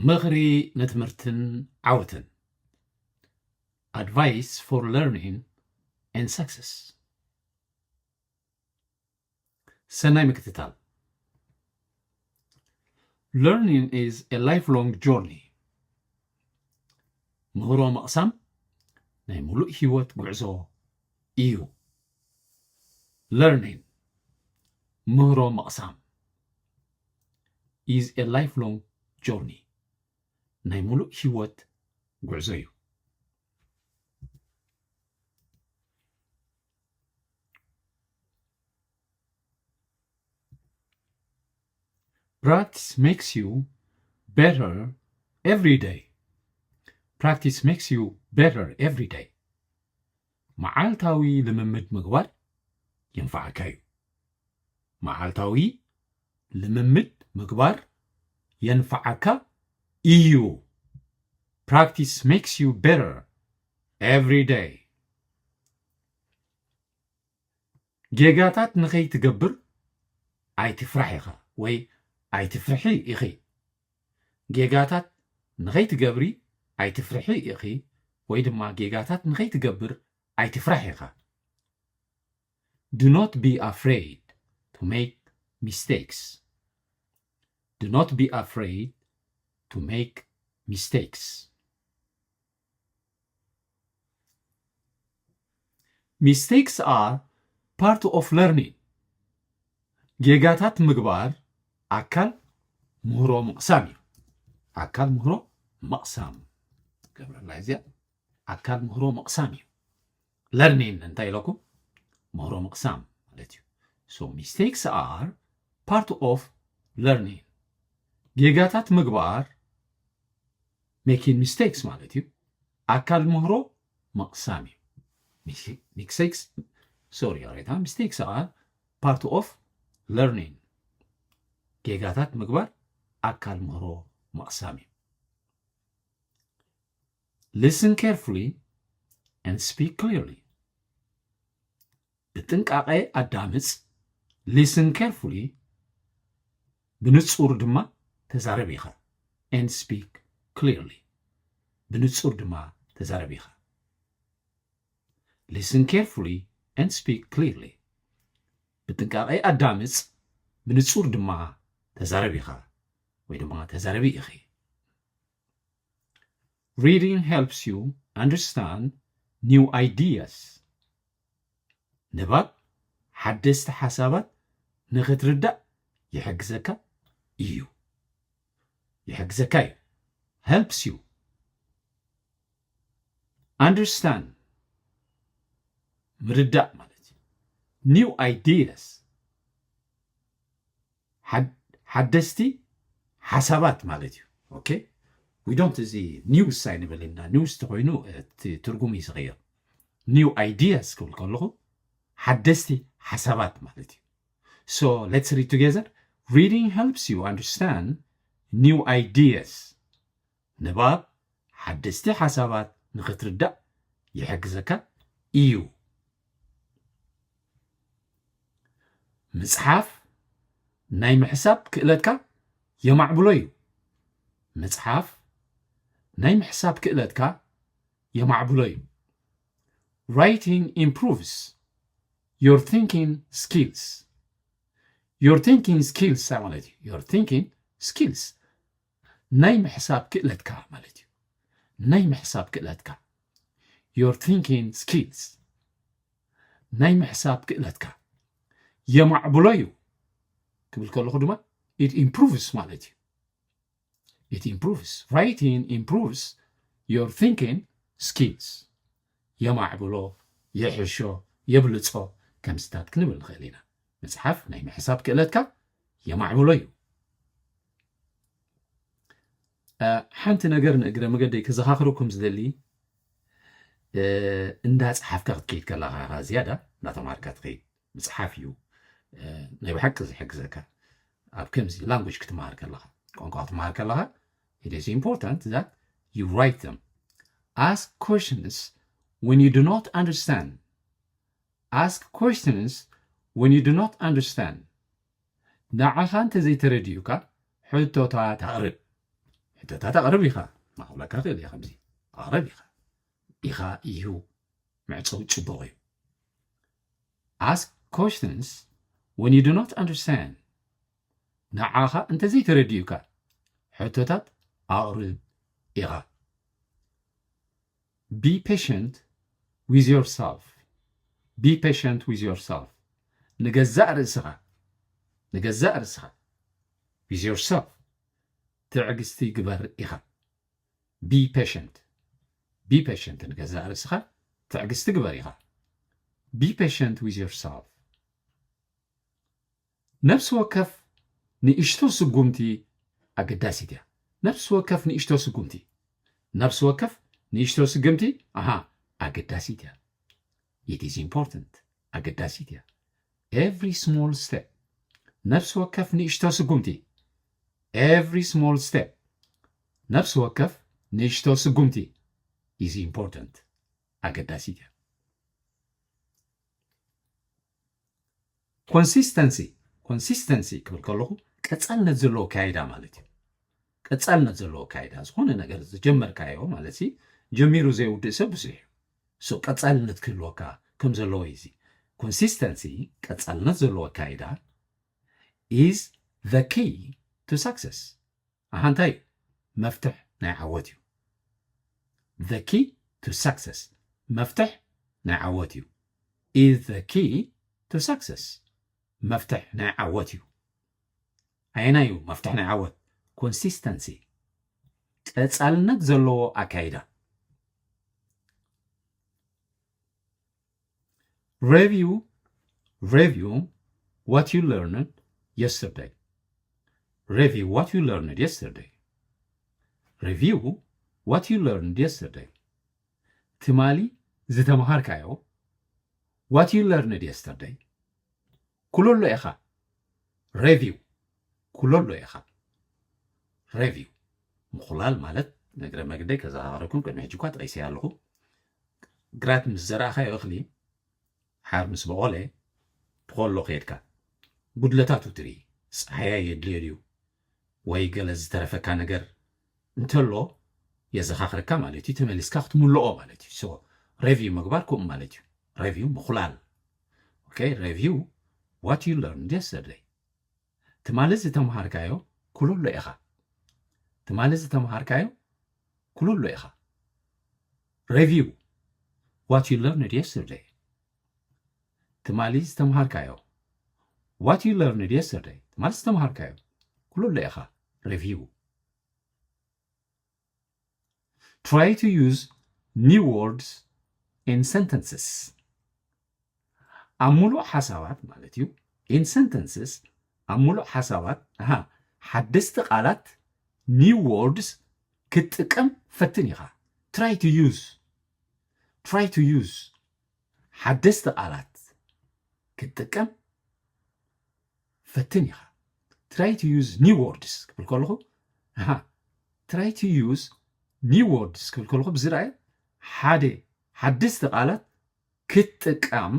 ምኽሪ ንትምህርትን ዓወትን። Advice for learning and success. ሰናይ ምክትታል። Learning is a lifelong journey. ምህሮ ምቕሳም ናይ ሙሉእ ህይወት ጉዕዞ እዩ። Learning፣ ምህሮ ምቕሳም፣ is a lifelong journey፣ ናይ ሙሉእ ህይወት ጉዕዞ እዩ። Practice makes you better every day. Practice makes you better every day. መዓልታዊ ልምምድ ምግባር የንፈዓካ እዩ። መዓልታዊ ልምምድ ምግባር የንፈዓካ እዩ። Practice makes you better every day. ጌጋታት ንኸይትገብር ኣይትፍራሕ ኢኻ ወይ ኣይትፍርሒ ኢኺ። ጌጋታት ንኸይትገብሪ ኣይትፍርሒ ኢኺ ወይ ድማ ጌጋታት ንኸይትገብር ኣይትፍራሕ ኢኻ። Do not be afraid to make mistakes. Do not be afraid to make mistakes. Mistakes are part of learning. ጌጋታት ምግባር ኣካል ምህሮ ምቕሳም እዩ። ኣካል ምህሮ ምቕሳም ገብረላ እዚኣ ኣካል ምህሮ ምቕሳም እዩ። Learning እንታይ ኢለኩም? ምህሮ ምቕሳም ማለት እዩ። So mistakes are part of learning. ጌጋታት ምግባር making mistakes ማለት እዩ። ኣካል ምህሮ ምቕሳም እዩ። Mistakes, sorry፣ ሬታ፣ mistakes are part of learning. ጌጋታት ምግባር ኣካል ምህሮ ምቕሳም እዩ። Listen carefully and speak clearly. ብጥንቃቐ ኣዳምጽ፣ listen carefully፣ ብንጹር ድማ ተዛረብ ኢኻ። And speak clearly፣ ብንጹር ድማ ተዛረብ ኢኻ። Listen carefully and speak clearly። ብጥንቃቐ ኣዳምጽ፣ ብንጹር ድማ ተዛረብ ኢኻ ወይ ድማ ተዛረቢ ኢኺ። Reading helps you understand new ideas. ንባብ ሓደስቲ ሓሳባት ንኽትርዳእ ይሕግዘካ እዩ። ይሕግዘካ እዩ። Helps you understand፣ ምርዳእ ማለት እዩ። New ideas፣ ሓድ-፣ ሓደስቲ ሓሳባት ማለት እዩ። Okay? We don't፣ እዚ ኒውስ ኣይንብል ኢና። ኒውስ ተኾይኑ እቲ ትርጉም እዩ ዝቕየር። New ideas ክብል ከለኹ ሓደስቲ ሓሳባት ማለት እዩ። So let's read together. Reading helps you understand new ideas. ንባብ ሓደስቲ ሓሳባት ንኽትርዳእ ይሕግዘካ እዩ። ምጽሓፍ ናይ ምሕሳብ ክእለትካ የማዕብሎ እዩ። ምጽሓፍ ናይ ምሕሳብ ክእለትካ የማዕብሎ እዩ። Writing improves your thinking skills. Your thinking skills ማለት እዩ። Your thinking skills፣ ናይ ምሕሳብ ክእለትካ ማለት እዩ። ናይ ምሕሳብ ክእለትካ፣ your thinking skills፣ ናይ ምሕሳብ ክእለትካ የማዕብሎ እዩ ክብል ከለኹ ድማ it improves ማለት እዩ። It improves። Writing improves your thinking skills። የማዕብሎ፣ የሕሾ፣ የብልጾ፣ ከምስታት ክንብል ንኽእል ኢና። ምጽሓፍ ናይ ምሕሳብ ክእለትካ የማዕብሎ እዩ። እ፣ ሓንቲ ነገር ንእግረ መገደይ ክዘኻኽረኩም ዝደሊ፣ እ፣ እንዳ ጸሓፍካ ክትከይድ ከለኻ ኢኻ ዝያዳ እንዳተማሃርካ ትኸይድ። ምጽሓፍ እዩ፣ እ፣ ናይ ብሓቂ ዝሕግዘካ። ኣብ ከምዚ ላንጉጅ ክትመሃር ከለኻ፣ ቋንቋ ክትመሃር ከለኻ፣ it is important that you write them. Ask questions when you do not understand. Ask questions when you do not understand. ንዓኻ እንተዘይተረዲኡካ ሕቶታት ኣቕርብ። ሕቶታት ኣቕርብ ኢኻ። ማኽብለካ ክእል እየ ከምዚ ኣቕርብ ኢኻ። ኢኻ እዩ መዕጸዊ ጽቡቕ እዩ። Ask questions when you do not understand. ንዓኻ እንተዘይተረዲኡካ ሕቶታት ኣቕርብ ኢኻ። Be patient with yourself. Be patient with yourself. ንገዛእ ርእስኻ ንገዛእ ርእስኻ with yourself ትዕግስቲ ግበር ኢኻ። Be patient. Be patient ንገዛእ ርእስኻ ትዕግስቲ ግበር ኢኻ። Be patient with yourself. ነፍሲ ወከፍ ንእሽቶ ስጉምቲ ኣገዳሲት እያ። ነፍሲ ወከፍ ንእሽቶ ስጉምቲ ነፍሲ ወከፍ ንእሽቶ ስጉምቲ ኣሃ ኣገዳሲት እያ። It is important. ኣገዳሲት እያ። Every small step ነፍሲ ወከፍ ንእሽቶ ስጉምቲ every small step ነፍሲ ወከፍ ንእሽቶ ስጉምቲ is important. ኣገዳሲት እያ። ኮንሲስተንሲ ኮንሲስተንሲ ክብል ከለኹ ቀጻልነት ዘለዎ ኣካይዳ ማለት እዩ። ቀጻልነት ዘለዎ ኣካይዳ ዝኾነ ነገር ዝጀመርካዮ ማለት ሲ ጀሚሩ ዘይውድእ ሰብ ብዙሕ እዩ። So ቀጻልነት ክህልወካ ከም ዘለዎ እዩ። እዚ ኮንሲስተንሲ ቀጻልነት ዘለዎ ኣካይዳ is the key to success። ኣሃ እንታይ መፍትሕ ናይ ዓወት እዩ። The key to success መፍትሕ ናይ ዓወት እዩ። Is the key to success መፍትሕ ናይ ዓወት እዩ። ኣየናይ እዩ መፍትሕ ናይ ዓወት? ኮንሲስተንሲ ቀጻልነት ዘለዎ ኣካይዳ። Review review what you learned yesterday. Review what you learned yesterday. Review what you learned yesterday. ትማሊ ዝተምሃርካዮ what you learned yesterday ኩለሎ ኢኻ። Review ኩለሎ ኢኻ። Review ምኹላል ማለት ንእግረ መገደይ ከዘኻኽረኩም ቅድሚ ሕጂ እኳ ጠቒሰያ ኣለኹ። ግራት ምስ ዘራእኻዮ እኽሊ ሓር ምስ በቖለ ትኾሎ ከይድካ ጉድለታቱ ትርኢ። ጸሓያ የድልዮ ድዩ ወይ ገለ ዝተረፈካ ነገር እንተሎ የዘኻኽረካ ማለት እዩ። ተመሊስካ ክትምልኦ ማለት እዩ። So review ምግባር ከምኡ ማለት እዩ። Review ምኹላል። Okay, review what you learned yesterday. ትማሊ ዝተምሃርካዮ ኩለሎ ኢኻ። ትማሊ ዝተምሃርካዮ ኩለሎ ኢኻ። Review what you learned yesterday. ትማሊ ዝተምሃርካዮ what you learned yesterday ትማሊ ዝተምሃርካዮ ኩለሎ ኢኻ። Review. Try to use new words in sentences. ኣብ ሙሉእ ሓሳባት ማለት እዩ። In sentences ኣብ ሙሉእ ሓሳባት ኣሃ ሓደስቲ ቃላት new words ክትጥቀም ፈትን ኢኻ። Try to use try to use ሓደስቲ ቃላት ክትጥቀም ፈትን ኢኻ። Try to use new words ክብል ከለኹ ኣሃ try to use new words ክብል ከለኹ ብዝረኣየ ሓደ ሓደስቲ ቃላት ክትጥቀም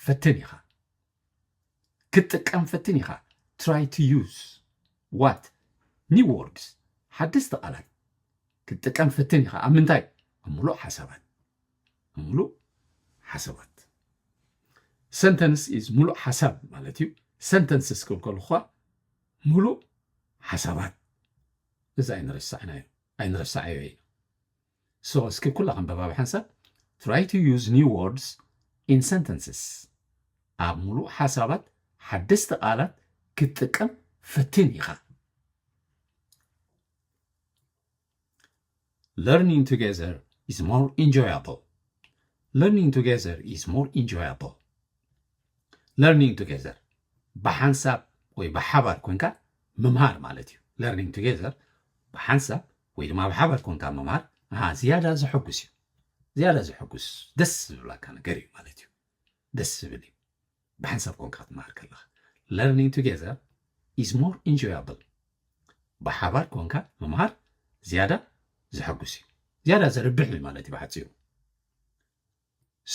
ፈትን ኢኻ። ክትጥቀም ፈትን ኢኻ። Try to use what new words ሓደስቲ ቃላት ክትጥቀም ፈትን ኢኻ። ኣብ ምንታይ? ኣብ ሙሉእ ሓሳባት ኣብ ሙሉእ ሓሳባት። Sentence is ሙሉእ ሓሳብ ማለት እዩ። Sentences ክብል ከለኹ ኸዓ ሙሉእ ሓሳባት። እዚ ኣይንረሳዕናዮ ኣይንረሳዓዮ ኢና። So እስኪ ኩላኸም በባብ ሓንሳብ try to use new words in sentences ኣብ ሙሉእ ሓሳባት ሓደስቲ ቃላት ክትጥቀም ፈትን ኢኻ። Learning together is more enjoyable. Learning together is more enjoyable. Learning together ብሓንሳብ ወይ ብሓባር ኮንካ ምምሃር ማለት እዩ። Learning together ብሓንሳብ ወይ ድማ ብሓባር ኮንካ ምምሃር ኣሃ ዝያዳ ዘሐጉስ እዩ። ዝያዳ ዘሐጉስ ደስ ዝብላካ ነገር እዩ ማለት እዩ። ደስ ዝብል እዩ። ብሓንሳብ ኮንካ ክትመሃር ከለኻ learning together is more enjoyable። ብሓባር ኮንካ ምምሃር ዝያዳ ዘሐጉስ እዩ። ዝያዳ ዘርብሕ እዩ ማለት እዩ ብሓፂሩ።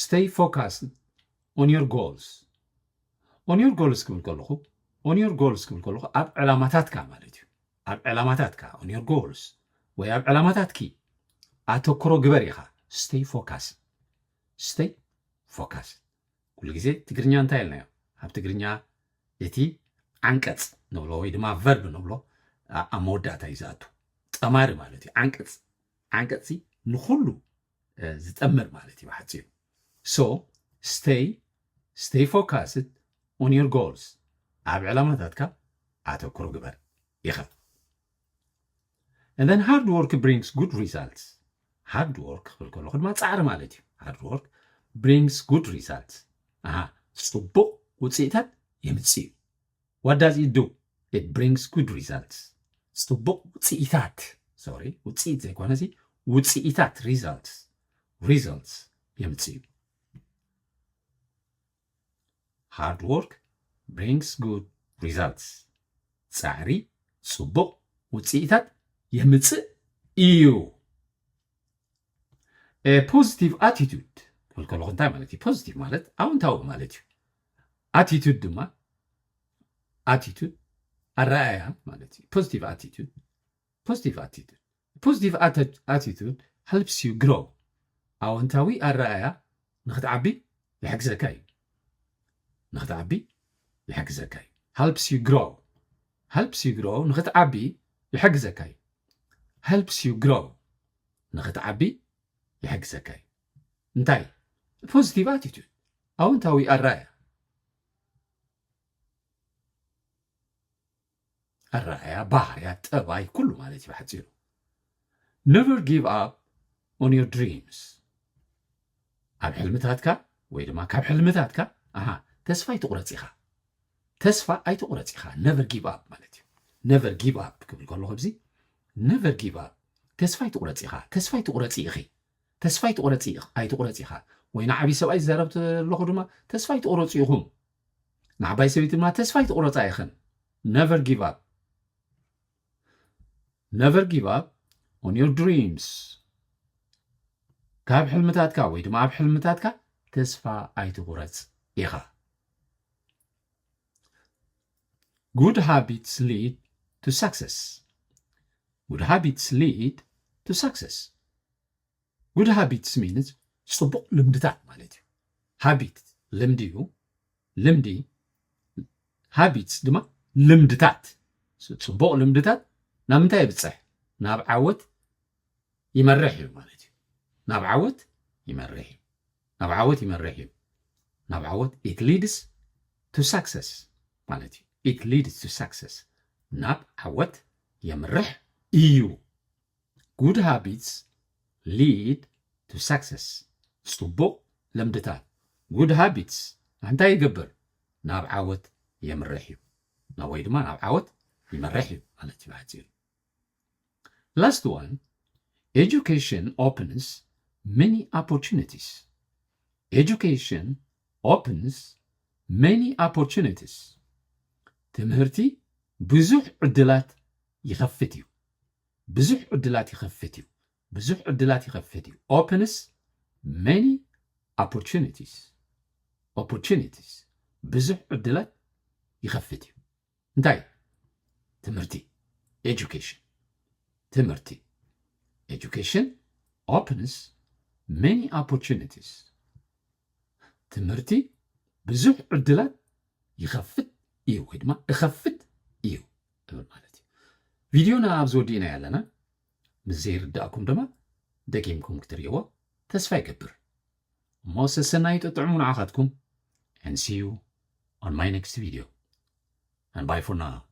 Stay focused on your goals. On your goals ክብል ከለኹ on your goals ክብል ከለኹ ኣብ ዕላማታትካ ማለት እዩ። ኣብ ዕላማታትካ on your goals ወይ ኣብ ዕላማታትኪ ኣተኩሮ ግበር ኢኻ። Stay focused. Stay focused. ኩሉ ግዜ ትግርኛ እንታይ ኢልናዮ? ኣብ ትግርኛ እቲ ዓንቀጽ ንብሎ ወይ ድማ verb ንብሎ ኣብ መወዳእታ እዩ ዝኣቱ። ጠማሪ ማለት እዩ። ዓንቀጽ ዓንቀጽ ንኹሉ ዝጠምር ማለት እዩ ብሓፂሩ። So stay stay focused on your goals. ኣብ ዕላማታትካ ኣተኩሮ ግበር ኢኻ። And then hard work brings good results. Hard work ክብል ከለኹ ድማ ፃዕሪ ማለት እዩ። Hard work brings good results. ኣሃ፣ ፅቡቕ ውፅኢታት የምፅእ እዩ። What does it do? It brings good results. ፅቡቕ ውፅኢታት፣ sorry፣ ውፅኢት ዘይኮነ ሲ ውፅኢታት፣ results፣ results የምፅእ እዩ። Hard work brings good results. ፃዕሪ ፅቡቕ ውፅኢታት የምፅእ እዩ። Positive attitude ክብል ከለኹ እንታይ ማለት እዩ? Positive ማለት ኣወንታዊ ማለት እዩ። Attitude ድማ attitude ኣረኣእያ ማለት እዩ። Positive attitude positive attitude positive attitude helps you grow. ኣወንታዊ ኣረኣእያ ንክትዓቢ ይሕግዘካ እዩ። ንክትዓቢ ይሕግዘካ እዩ። Helps you grow. Helps you grow ንክትዓቢ ይሕግዘካ እዩ። Helps you grow ንክትዓቢ ይሕግዘካ እዩ። እንታይ? Positive attitude ኣወንታዊ ኣረኣእያ። ኣረኣእያ፣ ባህርያ፣ ጠባይ፣ ኩሉ ማለት እዩ ብሓፂሩ። Never give up on your dreams. ኣብ ሕልምታትካ ወይ ድማ ካብ ሕልምታትካ ኣሃ ተስፋ ኣይትቑረፅ ኢኻ። ተስፋ ኣይትቑረፅ ኢኻ። Never give up ማለት እዩ። Never give up ክብል ከለኹ ኣብዚ never give up ተስፋ ኣይትቑረፅ ኢኻ። ተስፋ ኣይትቑረፂ ኢኺ። ተስፋ ኣይትቑረፂ ኢኽ- ኣይትቑረፅ ኢኻ። ወይ ንዓብይ ሰብኣይ ዝዛረብ ኣለኹ ድማ ተስፋ ኣይትቑረፁ ኢኹም። ንዓባይ ሰበይቲ ድማ ተስፋ ኣይትቑረፃ ኢኽን። Never give up. Never give up on your dreams. ካብ ሕልምታትካ ወይ ድማ ኣብ ሕልምታትካ ተስፋ ኣይትቑረፅ ኢኻ። Good habits lead to success. Good habits lead to success. Good habits means ፅቡቕ ልምድታት ማለት እዩ። Habit ልምዲ እዩ። ልምዲ፣ habits ድማ ልምድታት። ፅቡቕ ልምድታት ናብ ምንታይ የብፅሕ? ናብ ዓወት ይመርሕ እዩ ማለት እዩ። ናብ ዓወት ይመርሕ እዩ። ናብ ዓወት ይመርሕ እዩ። ናብ ዓወት it leads to success ማለት እዩ። It leads to success ናብ ዓወት የምርሕ እዩ። Good habits lead to success. ፅቡቕ ልምድታት፣ good habits፣ እንታይ ይገብር? ናብ ዓወት የምርሕ እዩ። ናብ ወይ ድማ ናብ ዓወት ይመርሕ እዩ ማለት እዩ ብሓፂሩ። Last one, education opens many opportunities. Education opens many opportunities. ትምህርቲ ብዙሕ ዕድላት ይኸፍት እዩ። ብዙሕ ዕድላት ይኸፍት እዩ። ብዙሕ ዕድላት ይኸፍት እዩ። Opens many opportunities. Opportunities ብዙሕ ዕድላት ይኸፍት እዩ። እንታይ? ትምህርቲ፣ education። ትምህርቲ፣ education opens many opportunities. ትምህርቲ ብዙሕ ዕድላት ይኸፍት እዩ ወይ ድማ እኸፍት እዩ እብል ማለት እዩ። ቪድዮና ኣብዚ ወዲእና ያለና ምስ ዘይርዳእኩም ድማ ደጊምኩም ክትርእይዎ ተስፋ ይገብር። እሞ ሰሰናዩ ጥጥዕሙ ንዓኻትኩም። And see you on my next video. And bye for now.